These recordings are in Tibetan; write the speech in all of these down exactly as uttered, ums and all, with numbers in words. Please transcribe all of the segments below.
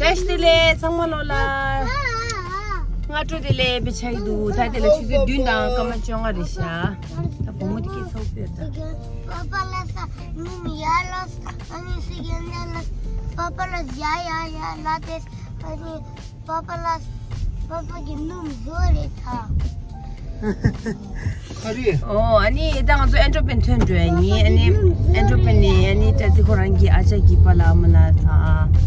བཀྲ་ཤིས་བདེ་ལེགས་ཚང་མ་ལོ་ལ། སྔ་དྲོ་བདེ་ལེགས་དཔེ་ཆ་ཡི་འདུག་ད་དེ་ལ་ཆུ་ཚོད་བདུན་དང་སྐར་མ་བཅོ་ལྔ་རེད་ཤག་ད་བུ་མོ་དེ་སྐད་ཚོགས་ཕེབས་ད། Papa la sa, mimi ya la, ani si gen la, papa la ya ya ya la des, ani papa la, papa ki num zore tha. ཨོ་ཨ་ནི་ད་ང་ཚོ་ཨེན་ཏྲོ་པན་ཐོན་འགྲོ་ཡ་ཡིན། ཨ་ནི་ཨེན་ཏྲོ་པན་ནི་ཨ་ནི་བཀྲ་ཤིས་ཁོ་རང་གི་ཨ་ཅག་གི་པཱ་ལགས་ཨ་མ་ལགས་དང་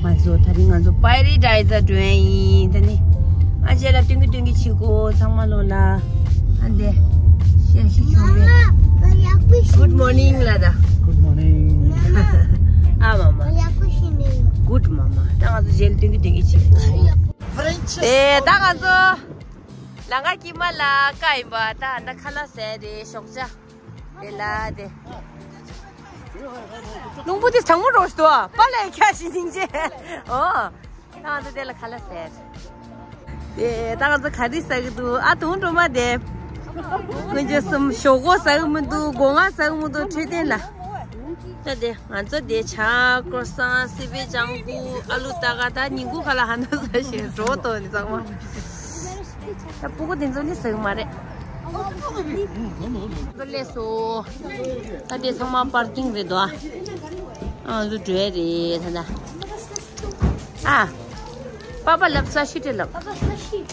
ང་ཚོ་ད་རིང་ང་ཚོ་པེ་ར་ཌའི་སི་འགྲོ་ཡ་ཡིན། ད་ནི་ཨ་ཅག་ལ་སྟོན་གི་སྟོན་གི་བྱེད་གོ་ཚང་མ་ལོ་ལ། ཨ་འདི་ཤེས་ཤི་ཆོག་གི། Good morning ལ་ད། Good morning. ཨ་མ་མ། Good mama. ད་ང་ཚོ་རྗེས་ལ་སྟོན་གི་སྟོན་གི་བྱེད་གོ། ཨེ་ད་ང་ཚོ། ལང་ཀ་དཀྱིལ་མ་ལ་ཀ་ཡིན་པ་ད་ད་ཁ་ལག་ཟས་རེད་ཞོགས་ཇ། དེ་ལ་དེ། རླུང་བུ་དེ་གྲང་མོ་རོ་ཞིག་འདུག་པ་ལས་ཁ་ཞིག་སྙིང་རྗེ། ཨོ། ད་ང་ཚོ་དེ་ལ་ཁ་ལག་ཟས། དེ་ད་ང་ཚོ་ག་རེ་ཟ་གི་འདུག་ཨ་དུང་སྒྲོལ་མ་དེ། སྔོན་ཆད་གསུམ་ཞོག་ཁོག་ཟ་གི་མི་འདུག་སྒོ་ང་ཟ་གི་མི་འདུག་འཕྲོད་བསྟེན་ལ། ད་དེ་ང་ཚོ་དེ་ཇ་ཀོ་སང་སི་པན་ལྗང་གུ་ཨ་ལུ་ཏ་ག་ད་ཉིན་གུང་ཁ་ལ་ཧ་ན་ཟ་ཞེས་འགྲོ་ཏོ་ནི་ཚང་མ། ད་སྤུ་གུ་དེ་ཚོ་ནི་ཟ་གི་མ་རེད། ཚོ་སླེབས་སོ། ད་དེ་ཚང་མ་པར་ཀིང་རེད་དོ། ཨ་ཚོ་འགྲོ་ཡ་རེད་ད་ད། ཨ། པ་པ་ལབ་ས་ཤི་ཏེ་ལབ། པ་པ་ས་ཤི།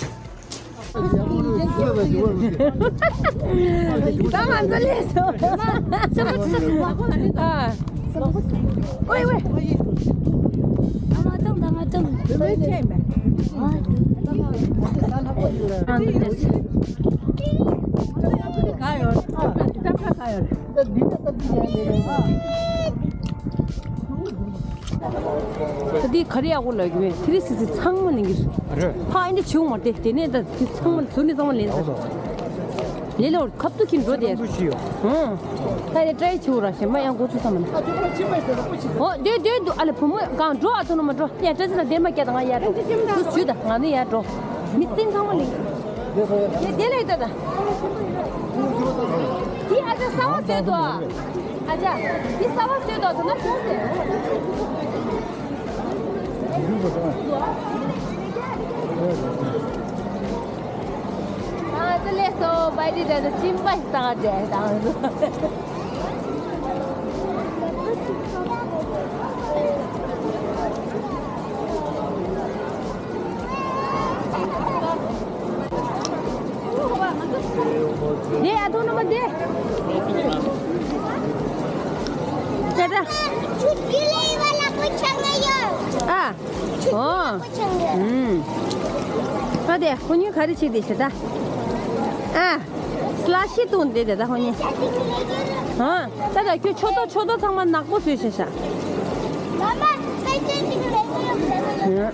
ད་ང་ཚོ་ལས་སོ། ཨ། ཨོའི་ཨོའི། ཨ་མ་ཏང་ད་མ་ཏང་། ད་འདི་ག་རེ་ཡག་པོ་ལབ་ཀྱི་མེད། ཐི་རི་སི་སི་ཚང་མ་ལེན་གྱི་རེད། ཕ་ཨེ་འདྲ་བྱུང་མ་དེ་དེ་ནས་ད་དེ་ཚང་མ་ཟུར་ནས་ཚང་མ་ལེན་ས། ལེ་ལོ་ཁབ་ཏུ་ཁྱིམ་འགྲོ་དེ། ཧུང་། ད་ཡ་ཏྲའི་ཆུ་ར་ཞེན་པ་ཡང་འགོ་ཚུགས་ས་མ་ན། ཨོ་དེ་དེ་འདུག་ཨ་ལེ་བུ་མོ་གང་འགྲོ་ཨ་ཐོ་ནོ་མ་འགྲོ་ཡ་ཏྲ་ཅི་ན་དེར་མ་སྐྱ་དང་ང་ཡ་འགྲོ། དུ་ཞུ་ད་ང་ནི་ཡ་འགྲོ། མི་སྟེང་ཚང་མ་ལེན། དེ་དེ་ལས་ད་ད། དེ་ཨ་ཅག་གསར་བ་བཟོས་འདུག་ཨ། ཨ་ཅག་དེ་གསར་བ་བཟོས་འདུག་ད་ན་ཁྱོད་ཟེར། ཨ་ཙི་ལས་སོ་བའི་དེ་ད་ད་ཅིམ་པ་ཞིག་བཏང་ཨ་ཅག་བཏང་། དེ་ཨ་ཐུང་ནུ་མ་དེ། དེ་ད། ཨ། ཨོ། ཨུམ། ཨ་དེ་ཁོ་གཉིས་ག་རེ་བྱེད་དེ་ཞེ་ད། ཨ། སི་ལ་ཤི་བཏུང་དེ་དེ་ད་ཁོ་གཉིས། ཨ། ད་ད་ཁྱོད་ཆོ་ཏོ་ཆོ་ཏོ་ཚང་མ་ནག་པོ་བཟོས་ཤག་ཤག་མ་མ་པེ་ཅོན་ཅིག་ལེན་གི་ཡོད།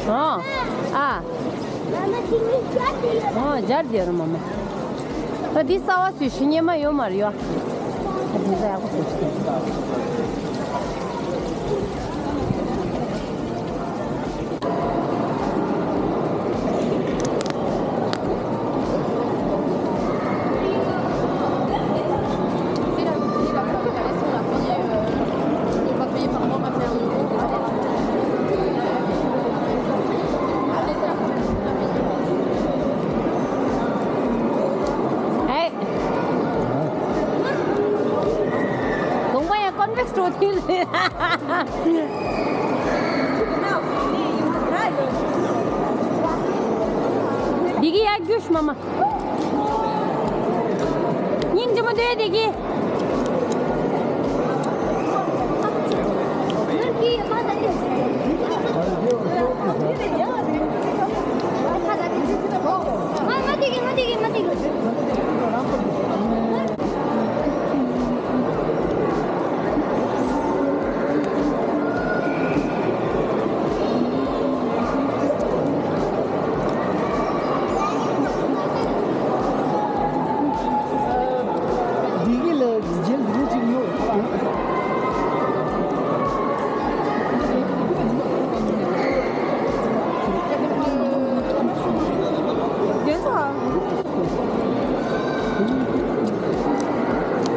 ཨ། ཨ། མ་མ་ཅིག་ནི་སྦྱར་དེ་ཡོད། ཨ་སྦྱར་དེ་ཡོད་མ་མ། ད་འདི་གསར་བ་བཟོས་ཤིག་སྙན་མ་ཡོད་མ་རེད་ཡོ། ད་འདི་ད་ཡག་པོ་བཟོས་ཤིག་གོང་པ་ཡང་ཀོན་ཕེག་སི་སྤྲོ་ཐུབ་ལེ། འདི་གི་ཡར་རྒྱུགས་མ་མ། སྙིང་རྗེ་མོ་འདོད་འདི་གི། འདི་གི་ལ་རྗེས་འདི་གཅིག་ཉོ།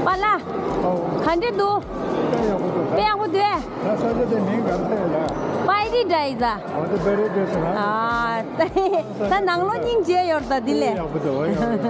པཱ་ལགས། ག་འདྲ་འདུག་དཔེ་ཡག་པོ་འདུག་དཔེ་ཡག་པོ་འདུག་དེ་མིང་ག་རེ་ཟེར་ཡ། སྤེ་རི་ཌའི་ཛ། འོ་དེ་སྤེ་རི་ཌའི་ཛ་ན། ཨ། ད་ནང་ལོགས་སྙིང་རྗེ་ཡོད་ད་འདི་ལས། ཡག་པོ་འདུག་ཡག་པོ་འདུག་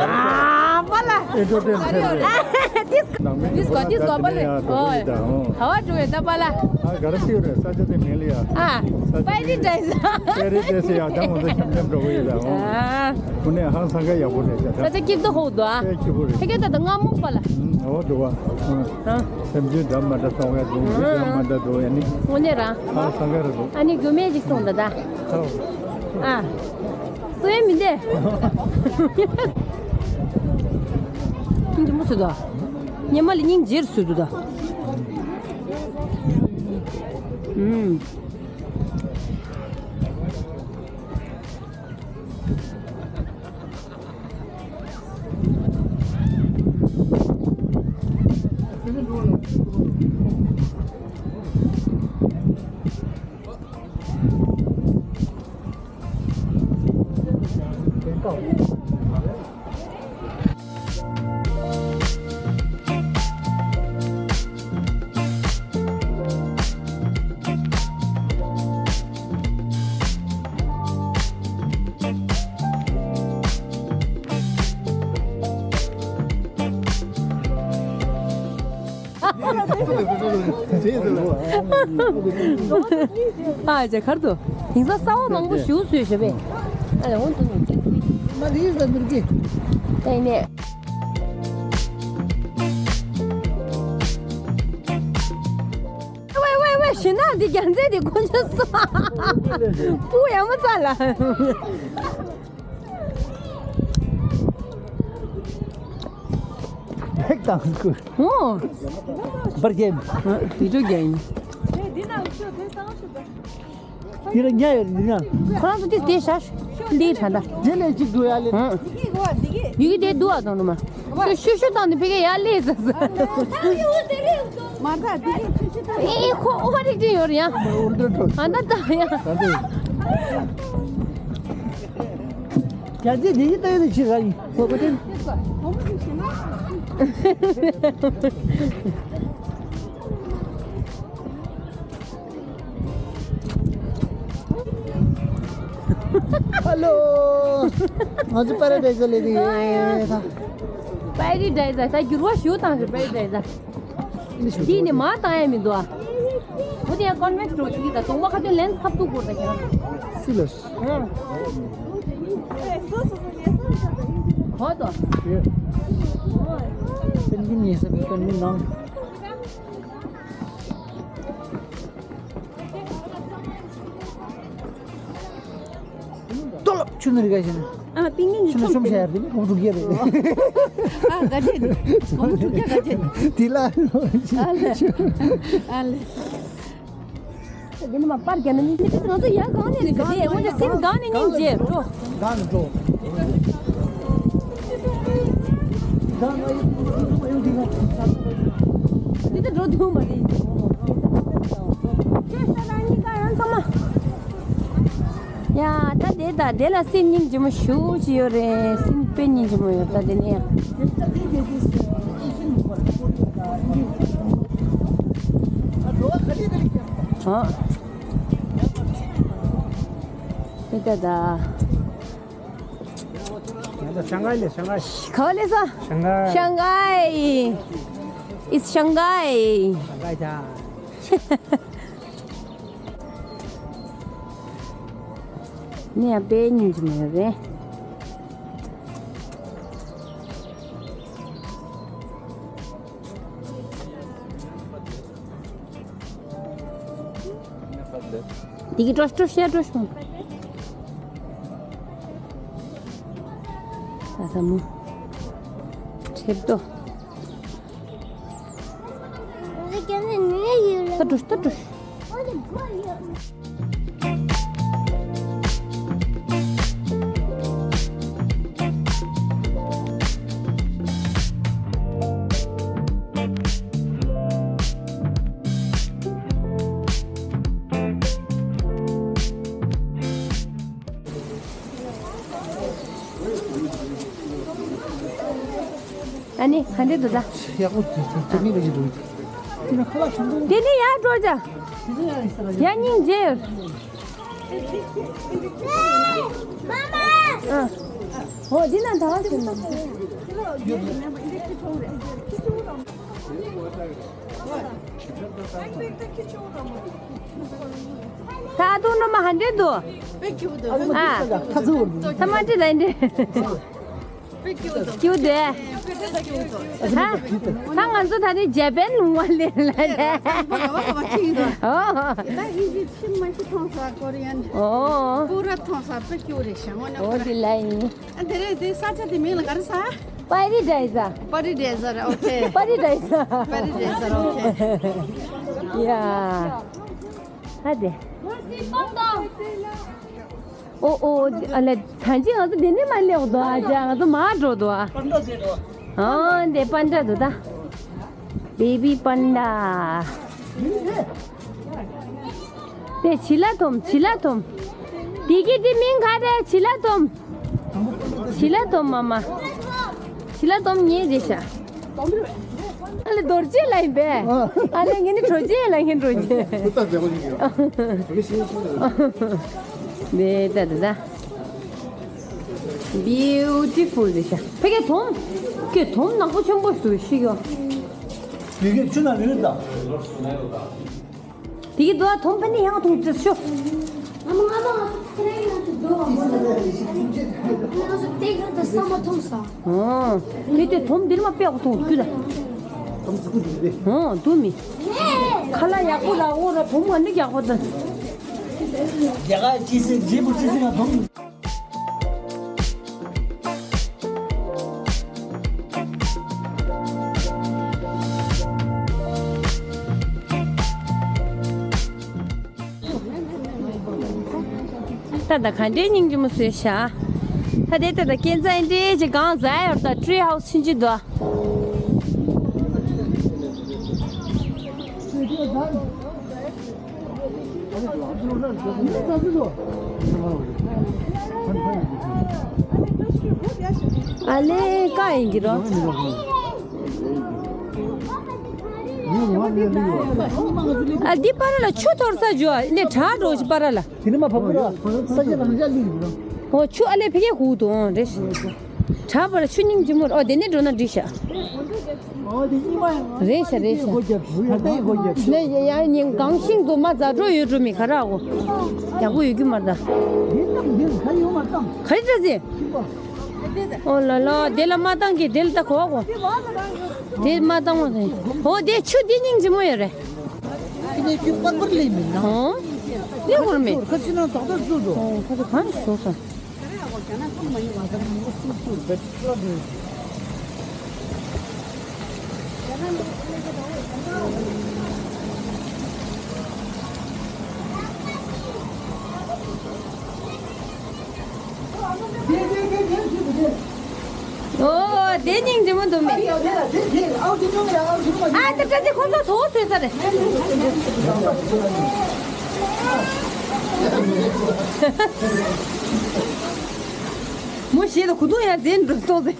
ཨ་པ་ལ། ཨེ་འགྲོ་དེ་འཕྲད་རེད། ཏིས་ཏིས་གོ་ཏིས་གོ་པ་ལ། ཨོ། ཧ་བ་འགྲོ་ཡོད་ད་པ་ལ། ཨ་ག་རེ་ཟེར་རེད། ས་ཆ་དེ་མིང་ལ་ཡ། ཨ། སྤེ་རི་ཌའི་ཛ། སྤེ་རི་ཌའི་ཛ་ཡ་ད་ང་ཚོ་འཆམ་འཆམ་འགྲོ་གི་ཡོད་ད། ཨ། ཁོ་ནས་ཧང་སང་ག་ཡག་པོ་རེད་ད། ས་ཆ་སྐྱིད་པོ་ཧོ་འདུག་ཨ། ཨེ་སྐྱིད་པོ་རེད། ཕ་གི་ད་ད་རྔ་མོང་པ་ལ། ཨོ་འདུག་ཨ། ཨ། སེམས་ཅན་འདྲ་མ་འདྲ་གཏོང་ཡ་འདུག་འདི་འདྲ་མ་འདྲ་འདུག་ཡ་ནི། དངོས་གནས་རང་། ཧང་སང་ག་རེད་འདུག་ཨ་ནི་རྒྱུ་མེད་ཅིག་སོང་ད་ད། ཨ། སུ་ཡིན་མི་འདི། སྙིང་རྗེ་མོ་སུ་དང་། ཉི་མ་ལ་སྙིང་རྗེར་སུ་དུ་དང་། ཨུམ། ཨ་ཅེ་ཁར་དུ་དེང་སང་གསར་བ་མང་པོ་ཞིག་བཟོས་ཤག་པས། ཨ་ལས་འོང་དུ་ནི་ཅེ་མ་རིས་ལ་འདུར་གི་ཏེ་ནེ། ཝེ་ཝེ་ཝེ་ཞེ་ན་འདི་རྒྱ་མཚན་འདི་དཀོན་མཆོག་གསུམ། སྤུ་ཡག་མོ་ཙ་ལ། ལེགས་དང་སྐུ། ཨོ། འབར་གྱིན། ཨ། དེ་ཚོ་རྒྱ་ཡིན། འདི་ལ་ཉལ་ཡོད་འདི་ན། ཁོ་རང་ཚོ་དེ་དེ་ཤ་ཤ་འདི་དྲན་ད། དེ་ལས་གཅིག་འདུག་ཡ་ལེ། ཨ། ཡི་གེ་དེ་འདུག་ཨ་དང་ནུ་མ། ཤུ་ཤུ་ཤུ་དང་ནི་ཕི་གེ་ཡ་ལེ་ཟ་ཟ། མ་ད་དེ་གེ་ཤུ་ཤུ་དང་། ཨེ་ཁོ་ཨོ་རིག་ཅིག་ཡོད་རེད་ཡ། ཨ་ད་ད་ཡ། ད་དེ། རྒྱ་རྩེ་དེ་ཡི་ལྟ་ཡོད་ནི་ཕྱི་ར་ཡིན། ཧོ་གོ་ཏེ། ཧ་ལོ། ང་ཚོ་པ་ར་ཌའི་ཛ་ལ་སླེབས་ཡོད་ད། པ་ར་ཌའི་ཛ་ད་འགྱུར་བ་ཞིག་བཏང་ཟེར་པ་ར་ཌའི་ཛ། འདི་ནི་མ་བཏང་ཡ་མི་འདུག་ཨ། འོ་དེ་ཡང་ཀོན་ཝེག་སི་འགྲོ་ཅིག་ད་གདོང་པ་ཁ་ཏོན་ལེན་སི་ཕབ་ཐུག་དགོས་ད་ཁྱེད་རང་། སུ་ལ། ཧོ་དོ། པེན་གྱི་ཉེ་ས་པེན་གྱི་ནང་། ཏོ་ལོ་ཆུ་ནི་རི་ག་ཞིག་ན། ཨ་པིང་ངེ་ཆུ་ནི་ཆུམ་ཤ་ཡར་དེ་ནི་ཁོང་ཕྲུག་རྒྱལ་རེད། ཨ་ག་ཅེ་ནི་ཁོང་ཕྲུག་རྒྱལ་ག་ཅེ་ནི། དེ་ལ་ཨ་ལེ་ཨ་ལེ། དེ་ནི་མ་པར་རྒྱ་ན་ནི་དེ་ང་ཚོ་ཡར་གང་ནས་རི་ག་དེ་ང་ཚོ་སེམས་གང་ནས་སྙིང་རྗེ་འགྲོ། གང་འགྲོ། འདི་ད་འགྲོ་ཐུབ་མ་རེད། ཁྱོད་ས་དང་གཉིས་ཀ་ཡང་ཚང་མ། ཡ་ད་དེ་ད་དེ་ལ་སེམས་སྙིང་རྗེ་མོ་ཞུ་ཅི་ཡོད་རེད། སེམས་དཔེ་སྙིང་རྗེ་མོ་ཡོད་ད་དེ་ནས་ཡང་། ཨ། དེ་ད་ད། ང་ཚོ་ཤང་ཀའི་ལས། ཤང་ཀའི། ག་པར་སླེབས་སོང་། ཤང་ཀའི། ཤང་ཀའི། It's Shanghai. ཤང་ཀའི་ད། ནི་ཡང་དཔེ་སྙིང་རྗེ་མོ་རེད། འདི་གི་ཀྲོ་ཀྲོ་ཤ་ཀྲོ་ཤ། ད་མོ། ཁྲེབ་ཏོ། ད་འགྲོ་ད་འགྲོ། ཨ་ནི་ག་འདྲ་འདུག་ད། ཡག་པོ་འདུག་དེ་ནི་ཡག་འགྲོ་ཅག་ཡ་སྙིང་རྗེ་ཡོད། ཨ། འོ་འདི་ན་ད་བ་ཟེར་ན། ད་དུང་ནོ་མ་ཧན་འདྲེ་འདུག་དཔེ་ཁྱུག་འདུག་ཨ། ཁ་ཚུགས། ཐ་མ་ཅི་ལ་འདྲེ། དཔེ་ཁྱུག་འདུག་ཁྱུག་འདུག་དཔེ་ཁྱུག་འདུག་ད་ད་ང་ཚོ་ད་རེས་ཇེ་པན་ལུང་བ་ལེན་ལ་ལས། ད་ཨིན་ཇི་ཕྱི་མ་ཤི་ཐོང་ས་ཀོ་རི་ཡན། ཨོ། པུ་ར་ཐོང་ས་དཔེ་ཁྱུག་རེད་ཤག་ངོ་ནས། ཨོ་དེ་ལ་ཡིན། ཨ་དེ་རེད། དེ་ས་ཆ་དེ་མིང་ལ་ག་རེ་ཟ། པ་རི་ཌའི་ཟ། པ་རི་ཌའི་ཟ་ར། ཨོ་ཁེ། པ་རི་ཌའི་ཟ། པ་རི་ཌའི་ཟ་ར། ཨོ་ཁེ། ཡ། ཧ་དེ། ཨོ་ཨོ། ཨ་ལེ། ཐང་ཅིག་ང་ཚོ་དེ་ནས་མ་སླེབས་འདུག་ཨ་ཅག་ང་ཚོ་མར་འགྲོ་འདུག་ཨ། ཨོ་འདི་པན་ཌ་འདུག་ད། བེ་བི་པན་ཌ། དེ་བྱི་ལ་འཐོམ། བྱི་ལ་འཐོམ། དེ་གི་དེ་མིང་ག་རེ། བྱི་ལ་འཐོམ། བྱི་ལ་འཐོམ་མ་མ། བྱི་ལ་འཐོམ་ངེས་རེད་ཤག་ཨ་ལེ་རྡོ་རྗེ་ལ་ཡིན་པས། ཨ་ལེ་ངས་ནི་གྲོ་རྗེ་ལ་ངས་གྲོ་རྗེ། དེ་ལྟ་དེ་ད། བིའུ་ཊི་ཕུལ་རེད་ཤག་ཕ་གི་དོམ། ཁྱོད་དོམ་ནག་པོ་ཆེན་པོ་ཞིག་ཤི་གོ། ཡི་གེ་ཆུ་ན་ཡོད་ད། དེ་གི་དོ་དོམ་ཕ་ནི་ཡང་ཐོང་ཅི་ཤོ། ཨ་མ་ཨ་མ་ཁྱེད་རང་ཡང་དུ་འགྲོ་བ། ང་ཚོ་དེ་ག་ད་ས་མ་ཐོང་ས། ཨོ། དེ་དེ་དོམ་འདིར་མ་པེ་ཐོང་རྒྱུ་ད། ཨོ་དུ་མི། ཁ་ལ་ཡག་པོ་ལ་འོ་ར་དོམ་ང་ནི་ཡག་པོ་ད། རྒྱ་གར་ཅི་སེ་ཇི་བུ་ཅི་སེ་ང་དོམ། ད་ད་ག་འདྲའི་སྙིང་རྗེ་མོ་བཟོས་ཤག་ད་དེ་ད་ད་སྐས་འཛེག་འདྲའི་ཅིག་གང་ཟ་ཡོད་ད། ཊི་རི་ཧའུ་སི་ཕྱིན་ཅི་འདུག་ཨ་ལེ་ཀ་ཡིན་གྱི་རོ། ཨ་འདི་པ་ར་ལ་ཆུ་འཐོར་ས་འཇོ་ནས་དྲག་འགྲོ་ཞིག་པ་ར་ལ། དེ་ནི་མ་ཕ་གུ་ར་ས་ཆ་རང་འཇགས་ལིག་རོ། ཨོ་ཆུ་ཨ་ལེ་ཕ་གིའི་ཧུ་དུ་ཨོ་རེད། དྲག་པ་ར་ཆུ་སྙིང་རྗེ་མོ་ར། ཨོ་དེ་ནས་འགྲོ་ན་འགྲིག་ཤག་ཨོ་དེ་གཉིས་མ་ཡང་རེད་ཤག་རེད་ཤག་སྒོ་རྒྱབ་ད་ལྟ་ཡི་སྒོ་རྒྱབ་ནས་ཡང་ཉིན་གང་ཤིང་དུ་མ་ཛ་འགྲོ་ཡོད་འགྲོ་མི་ག་ར་གོ། ཡག་པོ་ཡོད་རྒྱུ་མ་རེད་ད། འདི་ཙམ་འདིར་ག་ཡོང་མ་ཙམ། ག་རེ་འདྲ་ཟེ། ཨོ་ལ་ལ་དེ་ལ་མ་བཏང་གི་དེ་ལ་ད་གོ་གོ། དེ་མ་བཏང་བ་ཟེ། ཨོ་དེ་ཆུ་དེ་སྙིང་རྗེ་མོ་ཡོད་རེད། དེ་ནས་ཁྱོད་པར་པར་ལས་མིན་ན། ཨོ། ལས་ཧོར་མེད། ཁ་ཕྱི་ནང་ཏག་ཏག་བཙུགས་འདུག་ཨོ་ཁ་ཕྱི་གང་བཟོ་ས། ཨོ། དེ་སྙིང་རྗེ་མོ་འདུག་མེད། ཨ་ད་ད་ཅི་ཁོང་ཚོ་ཚོ་བཟོས་ས་རེད། མོ་ཞེས་ལ་གུ་དུང་ཡང་འཛིན་འགྲོ་སོང་ཟེར།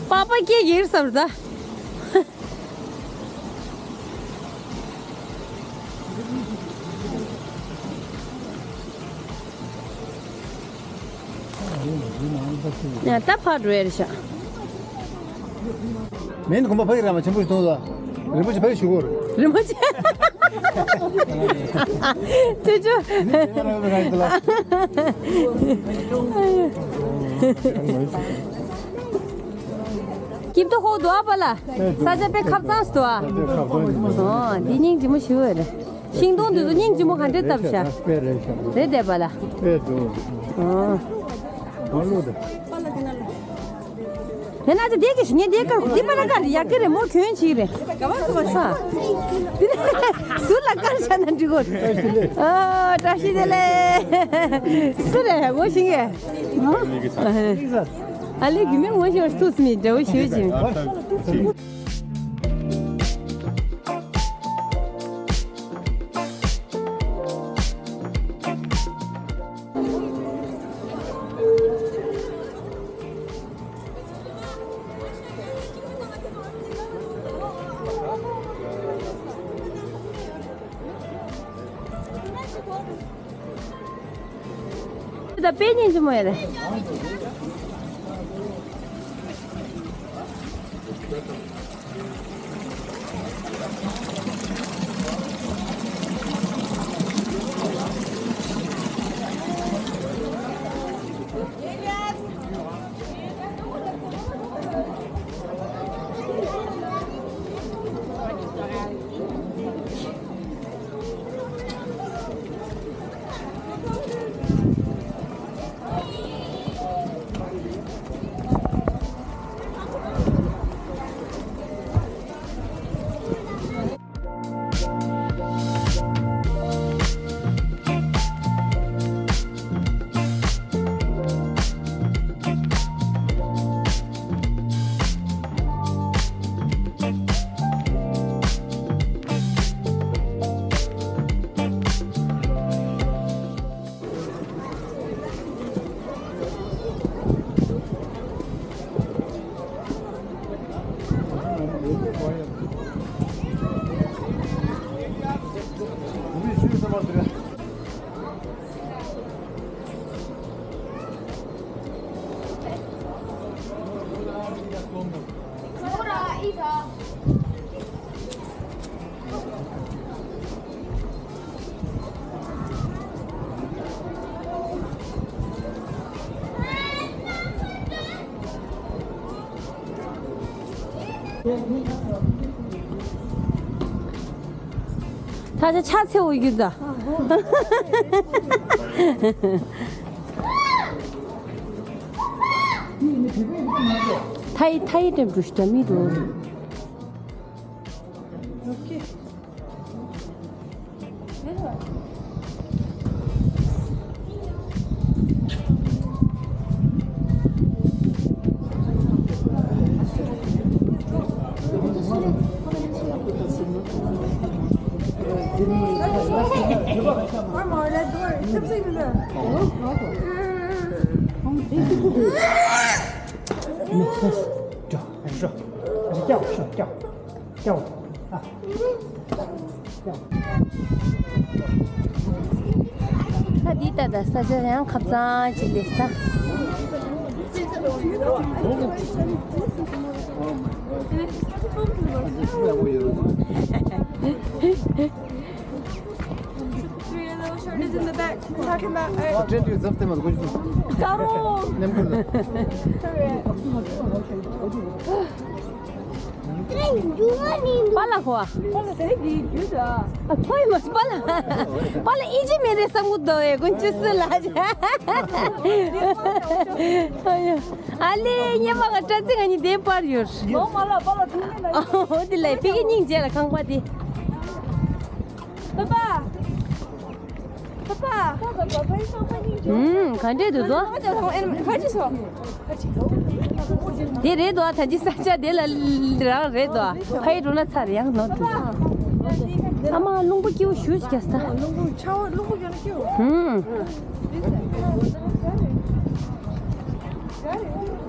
པ་པ་སྐད་ཡིར་ཟེར་ད། ཡ་ད་ཕར་འགྲོ་ཡ་རེད་ཤག་མིན་གོམ་པ་ཕ་གི་ར་མ་ཆེན་པོ་ཞིག་མཐོང་ས། རིན་པོ་ཆེ་ཕ་གི་ཞུ་གོ་རེད། རིན་པོ་ཆེ། ཐུགས་རྗེ་ཆེ། སྐྱིད་པོ་ཧོ་དོ་ཨ་པ་ལ། ས་ཆ་དཔེ་ཁབ་གཙང་སུ་དོ་ཨ། ཨོ་འདི་སྙིང་རྗེ་མོ་ཞིག་ཡོད་རེད། ཤིང་སྡོང་འདི་ཚོ་སྙིང་རྗེ་མོ་ག་འདྲས་བཏབ་ཤག་རེད་དེ་པ་ལ། ཨོ། དེ་ན་ཅི་དེ་གི་ཞིག་ངས་དེ་ཀར་དེ་པ་ན་ཀར་ཡག་གི་རེད་མོ་གྱོན་ཅིག་རེད། ག་བ་ག་བ་ཤ། དེ་ནས་སུ་ལ་ཀར་ཤ་ན་འགྲིག་གོ། ཨ་བཀྲ་ཤིས་བདེ་ལེགས། སུ་རེད་ངོ་ཤེས་ངེ། ཨ་ལེ་གི་མིང་ངོ་ཤེས་པ་ཐུག་སི་མི་འདྲ་བོ་ཞུ་ཅིང་། ད་དཔེ་ཉིན་གྱི་མོ་ཡ་རེད། ད་ཆ་ཆ་ཚེ་འོ་རྒྱུ་ད། ཐའི་ཐའི་ཏེམ་པུ་ཤི་ད་མི་འདུག་ད་འདི་ལྟ་ད་ས་ཆ་ཡང་ཁ་ཚང་ཅིག་ལས་ས། Three little shorties in the back talking about, uh, དྲན་དུས་འཛབ་སྟེ་མ་དགོས་ཀྱི་དཀར་པོ། ནམ་རྒྱུན་ལ། པཱ་ལགས་ཧོ། པཱ་ལགས་དེ་གི་རྒྱུད་ལ། ཨ་ཁོ་ཡི་མ་པཱ་ལགས། པཱ་ལགས་ཨི་ཇི་མེ་རེ་སམ་གུ་དོ་ཨེ་ཀུན་ཅི་སུ་ལ། ཨ་ཡ། ཨ་ལེ་ཉེ་མ་ག་སྐྲ་རྩི་ང་གཉིས་དེ་པར་ཡོད། ལོ་མ་ལ་པཱ་ལགས་ཐུག་ནས་ན། ཨོ་དེ་ལ་ཕི་གི་སྙིང་རྗེ་ལ་ཁང་པ་དེ། པཱ་པཱ། ཨུམ། ག་འདྲས་འདུག་དོ། དེ་རེད་དོ། ད་ཅི་ས་ཆ་དེ་ལ་རང་རེད་དོ། ཕ་ཡི་འགྲོ་ན་ཚར་ཡང་ནོར་འདུག་ཨ་མ་རླུང་པོ་སྐྱིད་པོ་ཞུ་རྒྱ་ས། རླུང་པོ་ཆར་པ་རླུང་པོ་རྒྱག་ན་སྐྱིད་པོ། ཨུམ།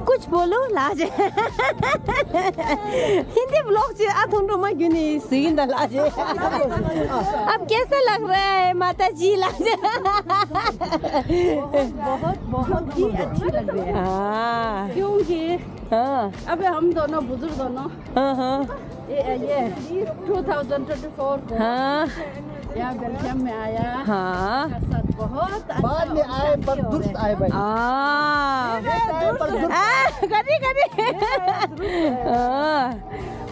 कुछ बोलो लाजे। हिंदी ब्लॉग से आ थोंडो मा गिनी सिगिन द लाजे। अब कैसा लग रहा है माता जी लाजे? बहुत, बहुत ही अच्छी लग रही है। हाँ। क्योंकि हाँ। अबे हम दोनों बुजुर्ग दोनों हाँ, हाँ। ये, ये टू थाउजेंड ट्वेंटी फ़ोर को हाँ। यहाँ बेल्जियम में आया। हाँ। का साथ बहुत अच्छा बाद में और आए, शांति पर हो दुरुस्त गया। आए भाई। हाँ। ये आए, पर दुरुस्त। हाँ, कभी, कभी। ये आए, दुरुस्त है। हाँ।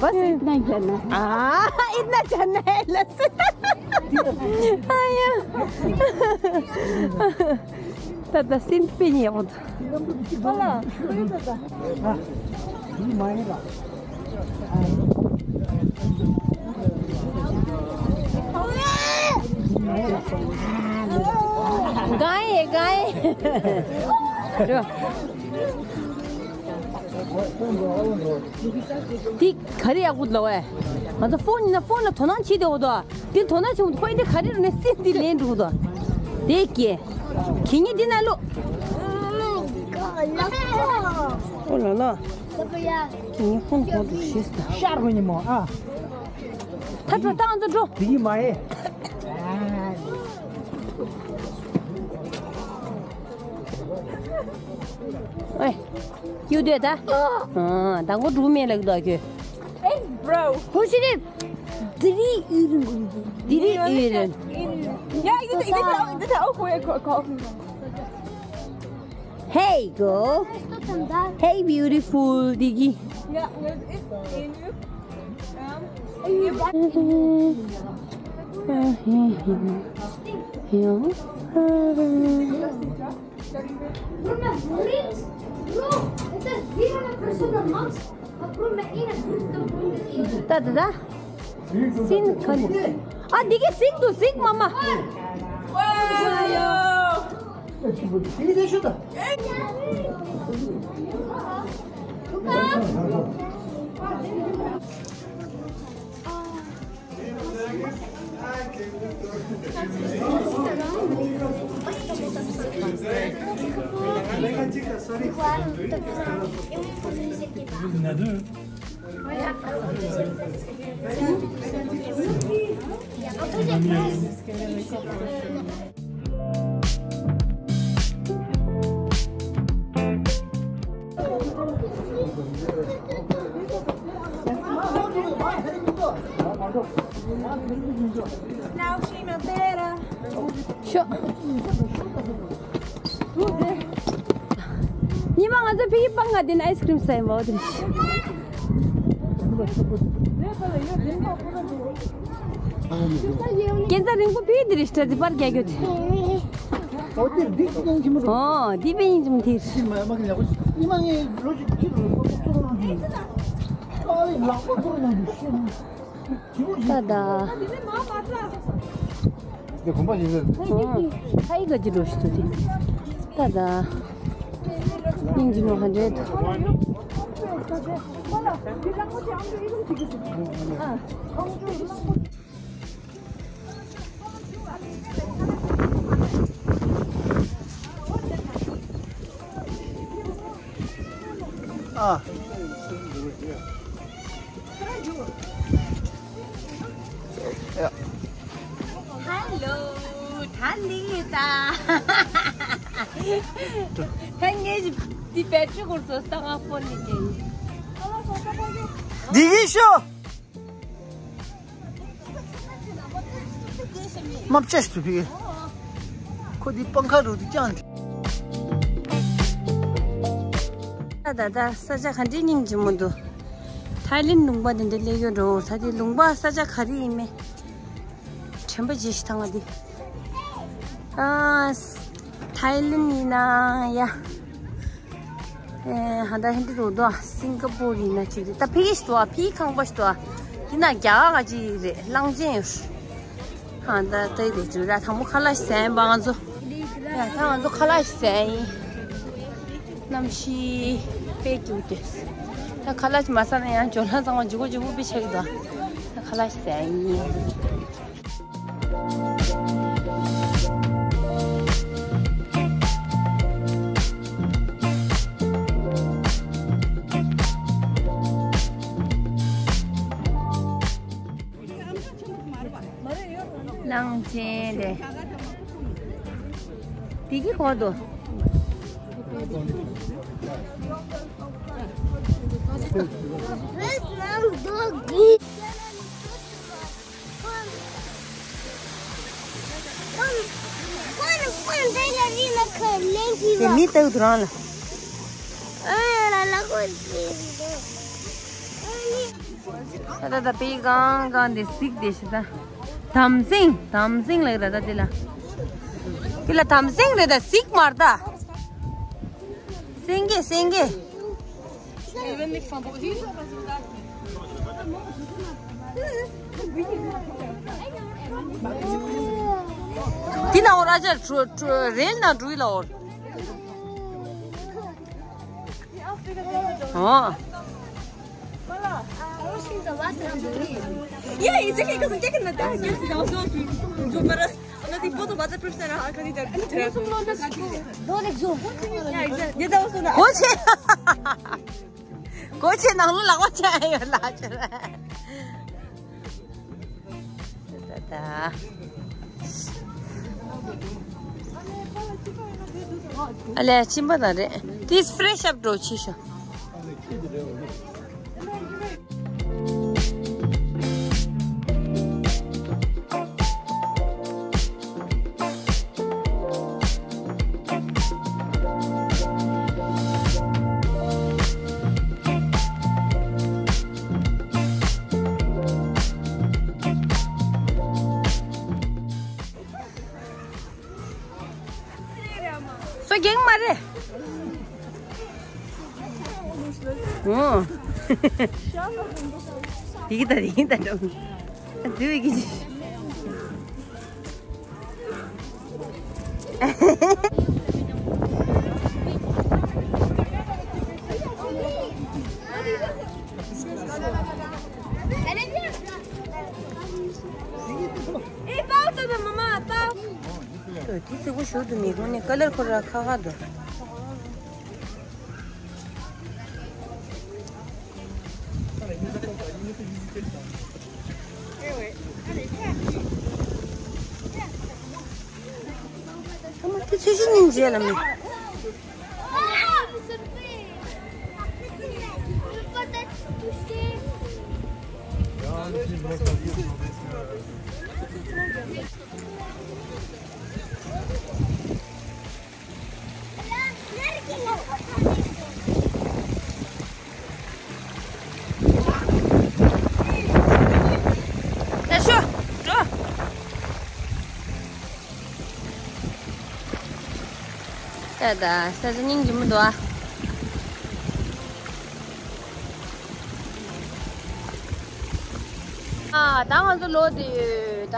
बस इतना ही कहना है। हाँ, इतना कहना है, बस। हाँ, यार। ད་ད་སེམས་དཔེ་ཉེ་བོ་འདུག་ཨ་ལ། ཨ་ལ། གང་ཡེ་གང་ཡེ། འདི་ག་རེ་ཡག་པོ་འདུག་ལབ་པས། ང་ཚོ་ཕོན་ཡིན་ན་ཕོན་ལ་དོ་སྣང་བྱེད་དེ་འོ་དོ། འདི་དོ་སྣང་བྱེད་འོ་དོ། ཁོ་ཡིན་འདི་ག་རེ་རུ་ནས་སྲིད་འདི་ལེན་འགྲོ་འོ་དོ། དེ་ཀྱེ། ཁྱེད་ཉིད་འདི་ན་ལོ། ཨོ་ལ་ལ། ཁྱེད་ཉིད་ཕོན་ཁོ་འདུག་ཤེས་ད། ཤར་གོ་ཉི་མོ་ཨ། ད་འགྲོ་ད་ང་ཚོ་འགྲོ། དེ་གི་མ་ཡེ། ཨེ། ཡུ་དེ་ད། ཨ། ད་ངོ་འགྲོ་མེད་ལགས་ད་ཁྱོད། Hey, bro. Who should it? Did he even? Did he even? Yeah, you did. Hey, girl. Hey, beautiful. Did he? Yeah, it's in you. ད་ད་ད། སིན་ཁ་ནི། ཨ་འདི་གི་སིན་དུ་སིན་མ་མ། ཤོ། ཉི་མ་ང་ཚོ་ཕི་གི་པང་ང་དེ་ན་ཨའི་སི་ཀྲིམ་ཟ་ཡིན་པ་འོ་དེ། ཁྱེད་ཚ་རིང་པོ་ཕི་དེ་རེ་སྟ་ཛི་པར་རྒྱག་གྱོད། ཨོ་དེ་འདི་ཀྱང་ཅི་མོ་རེད། ཨོ་དེ་པེ་ཡིན་ཅི་མོ་དེ་རེད། ཉི་མ་ངའི་ལོ་གཅིག་ཅི་རུ་ལོ་གཅིག་ཏུ་ལོ་གཅིག་ཨ་ལེ་ལག་པ་ཏུ་ལོ་གཅིག་ཤེས་ན། ད་ད། འདི་གོམ་པ་ཡིན་ཟེར། ཨོ། ཧའི་ག་ཅི་འགྲོ་ཞིག་ཏུ་དེ། ད་ད། སྙིང་རྗེ་མོ་ཧ་འདྲེ་ད། ཨ། ཡ། ཧ་ལོ། ད་འདི་ཡིན་ད། ཧེ་ངས་འདི་བེད་སྤྱོད་སྐོར་ཚོ་ལྟ་ང་ཕོན་ནི་ཀྱི། འདི་ཡིན་ཤོ། དམག་ཆས་སུ་ཕི། ཁོ་འདི་པང་ཁ་རུ་འདི་ཀྱང་། ད་ད་ད་ས་ཆ་ག་འདྲའི་སྙིང་རྗེ་མོ་འདུག་ཐའི་ལེན་ལུང་པ་འདི་འདྲ་སླེབས་ཡོད་འགྲོ། ད་འདི་ལུང་པ་ས་ཆ་ག་རེ་ཡིན་མེད། དྲན་པ་བརྗེད་ཤི་ཐང་ང་འདི། ཨ། ཐའི་ལེན་ཡིན་ན་ཡ། ཨེ། ཧ་ད་ཧིན་དི་རུ་དོ། སིང་ག་པོར་ཡིན་ན་ཅི་རེད། ད་ཕི་ཞི་དོ། ཕི་ཁང་པ་ཞི་དོ། དེ་ན་རྒྱ་ག་ཅི་རེད། གླང་ཆེན་ཡོད། ཧ་ད་ད་རེད་ཅི་ར། དང་པོ་ཁ་ལག་ཟས་པ་ང་ཚོ། ཡ་ད་ང་ཚོ་ཁ་ལག་ཟས་ཡིན། གནམ་གཤིས་དཔེ་སྐྱིད་འདུག་ད་ཁ་ལག་མ་ཟ་ན་ཡང་ཇོ་ལ་ཚང་མ་འཇུ་གུ་འཇུ་གུ་པི་ཆག་གི་འདུག་ད་ཁ་ལག་ཟས་ཡིན། གླང་ཆེན་རེད། དེ་གི་གོ་དོ། དེ་མི་ལྟ་དུ་རང་ལ། ད་ད་ད་པི་གང་གང་དེ་གཟིགས་དེ་ཤི་ད། དམ་སེང་དམ་སེང་ལ་ར་ད་དེ་ལ། དེ་ལ་དམ་སེང་རེད་ད་གཟིགས་མར་ད། སེང་གེ་སེང་གེ། འདི་ན་འོ་ར་ཅར་འགྲོ་རེད་ན་འགྲོ་ཡི་ལ་འོར། ཨོ། Yeah, it's okay, because I'm taking the dance. Yes, that was so cute. So, but us, another photo, but the person, I can't even. Don't exo. Yeah, exactly. Yeah, that was so nice. གོ་ཆེ། གོ་ཆེ་ནང་ལ་ལག་པ་ཆ་ཡོད་ལ་ཆ། ད་ད། ཨ་ལས་ཕྱིན་པ་དང་རེད། This fresh up འགྲོ་ཆེ་ཤོ། སོ་རྒྱག་མ་རེད། ཨོ། དེ་གི་ད་དེ་གི་ད་འགྲོ། ཨ་དེ་བས་གི་ཅི། ཨེ་པའོ་ཏོ་ཏོ་མ་མ་པའོ། དེ་ཚིག་པོ་ཞུ་དུ་མི་དགོས་ནི་ཀ་ལར་ཁོ་ར་ཁ་ཁ་དུ། ཨ་མ་དེ་ཚོས་ཤི་ཉིན་རྗེས་ལ་མི། ད་ཤོ། འགྲོ། ད་ད་ས་ཆ་སྙིང་རྗེ་མོ་འདུག་ཨ། ཨ་ད་ང་ཚོ་ལོག་དེ་ཡོད་ད།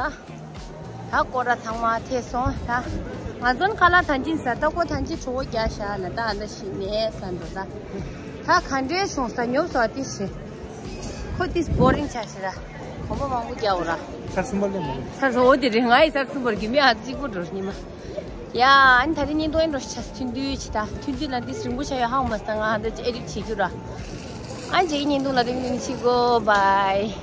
ད་སྐོར་ར་ཚང་མ་ཐེ་སོང་ད། ང་ཚོ་ཁ་ལག་ཐང་ཅིན་ཟ་ད་ཀོ་ཐང་ཅིན་གྲོ་བོ་རྒྱག་ཤག་ན་ད་ཨ་ད་ཤི་ནས་ས་འགྲོ་ད། ད་ག་འདྲའི་སོང་ས་ཉོབ་སོ་ཏི་ཤི། ཁོ་ཏིས་བོ་རིང་ཆ་ཤི་ར། གོམ་པ་མང་པོ་རྒྱག་འོ་ར། ཚར་གསུམ་པ་ལས་མང་། ཚར་གསུམ་འོ་དེ་རེད། ང་ཡི་ཚར་གསུམ་པར་གི་མི་ཨ་ཙི་གཅིག་པོ་འགྲོ་ཉི་མ། ཡ་ཨ་ནི་ད་རེས་ཉིན་ཏོ་ཨེ་འགྲོ་ཤི་ཆ་ཐུན་དུས་ཆི་ད་ཐུན་དུས་ལ་ཏིས་རིང་པོ་ཆ་ཡོད་ཧང་མ་སྟ་ང་ཨ་ད་ཅི་ཨེ་རིག་བྱེད་རྒྱུ་ར། ཨ་ཅེ་ཉིན་ཏོ་ལ་རིང་རིང་ཆི་གོ་བའི།